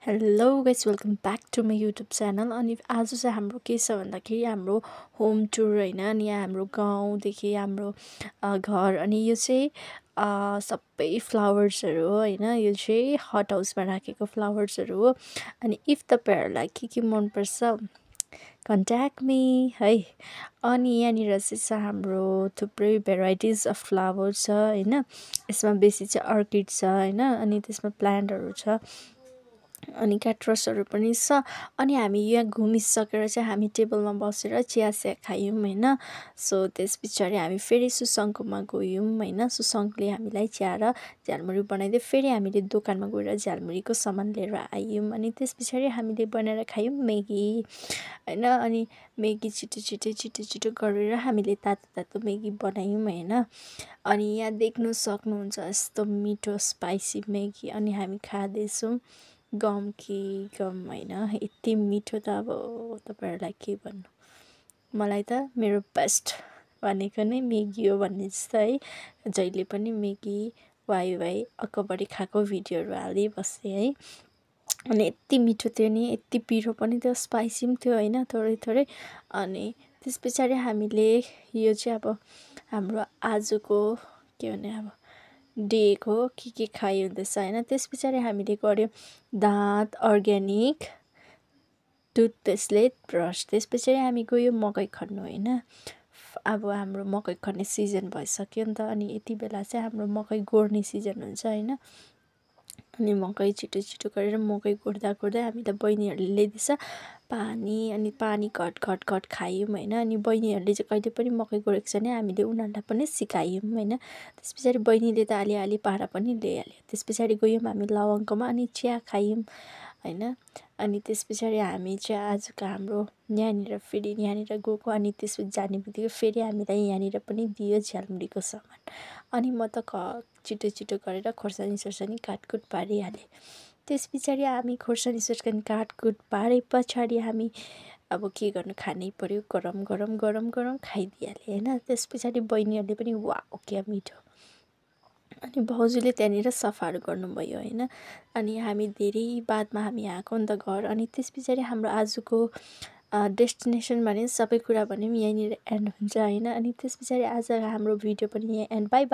Hello guys welcome back to my YouTube channel. अनि आज चाहिँ हाम्रो के छ भन्दाखेरि हाम्रो होम टुर होइन। अनि यहाँ हाम्रो गाउँदेखि हाम्रो घर अनि यो चाहिँ सबै फ्लावर्सहरू हो होइन। यो चाहिँ हट हाउसमा राखेको फ्लावर्सहरू हो। अनि इफ तपाईँहरूलाई के मनपर्छ कन्ट्याक्ट मी है। अनि यहाँनिर चाहिँ छ हाम्रो थुप्रै भेराइटिज अफ फ्लावर्स छ होइन। यसमा बेसी चाहिँ अर्किड छ होइन। अनि त्यसमा प्लान्टहरू छ अनि क्याक्टसहरू पनि छ। अनि हामी यहाँ घुमिसकेर चाहिँ हामी टेबलमा बसेर चिया खायौँ होइन। सो त्यस पछाडि हामी फेरि सुसङ्कोमा गयौँ होइन। सुसङ्कले हामीलाई चिया र झालमुरी बनाइदियो। फेरि हामीले दोकानमा गएर झालमुरीको सामान लिएर आयौँ। अनि त्यस पछाडि हामीले बनाएर खायौँ मेगी होइन। अनि मेगी छिटो गरेर हामीले तातो मेगी बनायौँ होइन। अनि यहाँ देख्नु सक्नुहुन्छ यस्तो मिठो स्पाइसी मेगी। अनि हामी खाँदैछौँ गम कि गम होइन। यति मिठो त अब तपाईँहरूलाई के भन्नु। मलाई त मेरो बेस्ट भनेको नै मेगी हो भन्ने जस्तो है। जहिले पनि मेगी वाइ अक्कबरी खाएको भिडियोहरू हालिबस्थेँ है। अनि यति मिठो थियो नि, यति पिरो पनि थियो, स्पाइसी पनि थियो होइन, थोरै। अनि त्यस पछाडि हामीले यो चाहिँ अब हाम्रो आजको के भने अब डेको के खाइ हुँदैछ होइन। त्यस पछाडि हामीले गऱ्यौँ दाँत अर्ग्यानिक टुथपेस्टले ब्रस। त्यस पछाडि हामी गयो मकै खन्नु होइन। अब हाम्रो मकै खन्ने सिजन भइसक्यो नि त। अनि यति बेला चाहिँ हाम्रो मकै गोड्ने सिजन हुन्छ होइन। अनि मकै छिटो गरेर मकै गोड्दा हामीलाई बहिनीहरूले ल्याइदिएछ पानी। अनि पानी घट खायौँ होइन। अनि बहिनीहरूले चाहिँ कहिले पनि मकै गोडेको छैन, हामीले उनीहरूलाई पनि सिकायौँ होइन। त्यस पछाडि बहिनीले त अलि पारा पनि ल्याइहाल्यो। त्यस पछाडि गयौँ हामी लवङकोमा अनि चिया खायौँ होइन। अनि त्यस पछाडि हामी चाहिँ आजको हाम्रो यहाँनिर गएको। अनि त्यसपछि जाने बित्तिकै फेरि हामीलाई यहाँनिर पनि दियो झालमुरीको सामान। अनि म त छिटो गरेर खोर्सानी काटकुट पारिहालेँ। त्यस पछाडि हामी खोर्सानी काटकुट पारे पछाडि हामी अब के गर्नु, खानै पर्यो। गरम खाइदिइहालेँ होइन। त्यस पछाडि बहिनीहरूले पनि वाउ क्या मिठो। अनि भाउजूले त्यहाँनिर सफाहरू गर्नुभयो होइन। अनि हामी धेरै बादमा हामी आएको नि त घर। अनि त्यस पछाडि हाम्रो आजको डेस्टिनेसन भने सबै कुरा भन्यौँ यहीँनिर एन्ड हुन्छ होइन। अनि त्यस पछाडि आज हाम्रो भिडियो पनि यहाँ एन्ड बाई।